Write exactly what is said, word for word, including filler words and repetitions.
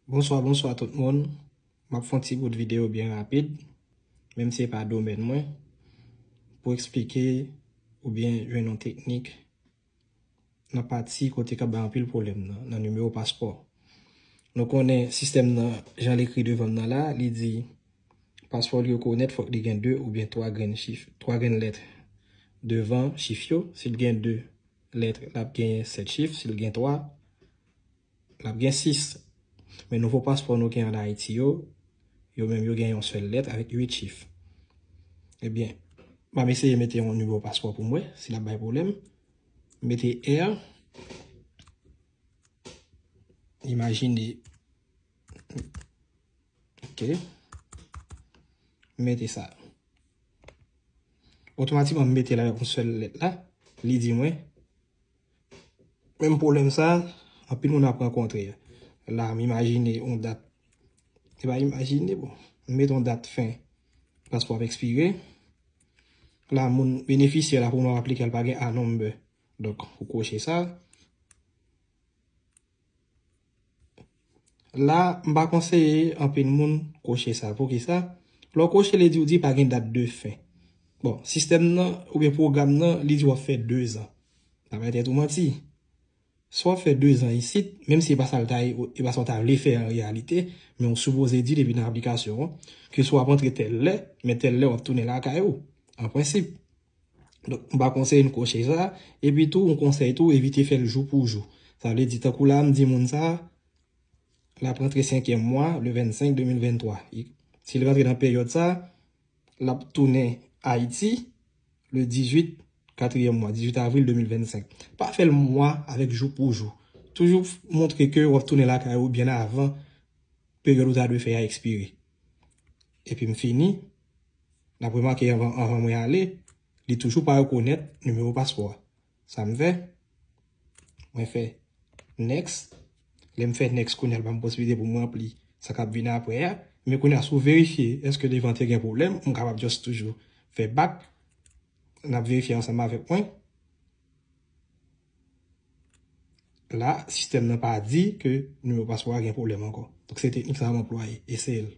Bonswa, bonswa tout moun. M ap fè yon ti bout videyo byen rapid, menm si se pa domèn mwen, pou eksplike oubyen jwenn yon teknik nan pati kote k ap bay anpil pwoblèm nan, nan nimewo paspò. Nou konnen sistèm nan, jan l ekri devan m nan la, li di paspò li rekonèt fòk li gen de oubyen twa grenn chif, twa grenn lèt devan chif yo. Si l gen de lèt, l ap gen sèt chif. Si l gen twa, l ap gen sis. Men nouvo paspò nou gen ann Ayiti yo, yo menm yo gen yon sèl lèt avèk uit chif. Ebyen, m ap eseye mete yon nimewo paspò pou m wè si l ap bay pwoblèm. Mete R. Imajine. Ok. Mete sa. Otomatikman, m mete l avèk yon sèl lèt la. Li di mwen, menm pwoblèm sa, anpil moun ap rankontre. La, m imajine yon dat. Se pa imajine, bon. M mete yon dat fen paspò ap ekspire. La, moun benefisyè la, pou nou aplike, l pa gen A number. Donk, ou koche sa. La, m pa konseye anpil moun koche sa. Poukisa? Lè w koche, li di w di pa gen dat de fen. Bon, sistèm nan, oubyen pwogram nan, li di w ap fè de zan. Pa bay tèt ou manti. Si w ap fè de zan isit, menm si e pa sa l ta ye, e pa sa w ta vle fè an reyalite, men w sipoze di depi nan aplikasyon an, ke si w ap antre tèl lè, men tèl lè w ap tounen lakay ou, an prensip. Donk, m pa konseye n koche sa. Epi tou, yon konsèy tou, evite fè l jou pou jou. Sa vle di, tankou la, m di moun sa, l ap rantre senkyèm mwa, le vennsenk de mil venntwa. E si l rantre nan peryòd sa, l ap tounen Ayiti, le dizuit, katriyèm mwa, dizuit avril de mil vennsenk. Pa fè l mwa avèk jou pou jou. Toujou montre ke w ap tounen lakay ou byen avan peryòd ou ta dwe fè a ekspire. Epi m fini. N ap remake anvan, anvan mwen ale, li toujou pa rekonèt nimewo paspò a. Sa m fè? Mwen fè next. Lè m fè next, kounye a l ban m posibilite pou m ranpli sa k ap vin apre a. Men kounye a, si w verifye èske devan te gen pwoblèm, m kapab just toujou fè back. N ap verifye ansanm avèk mwen. La, sistèm nan pa di ke nimewo paspò a gen pwoblèm ankò. Donk, se teknik sa a m anplwaye. Eseye l.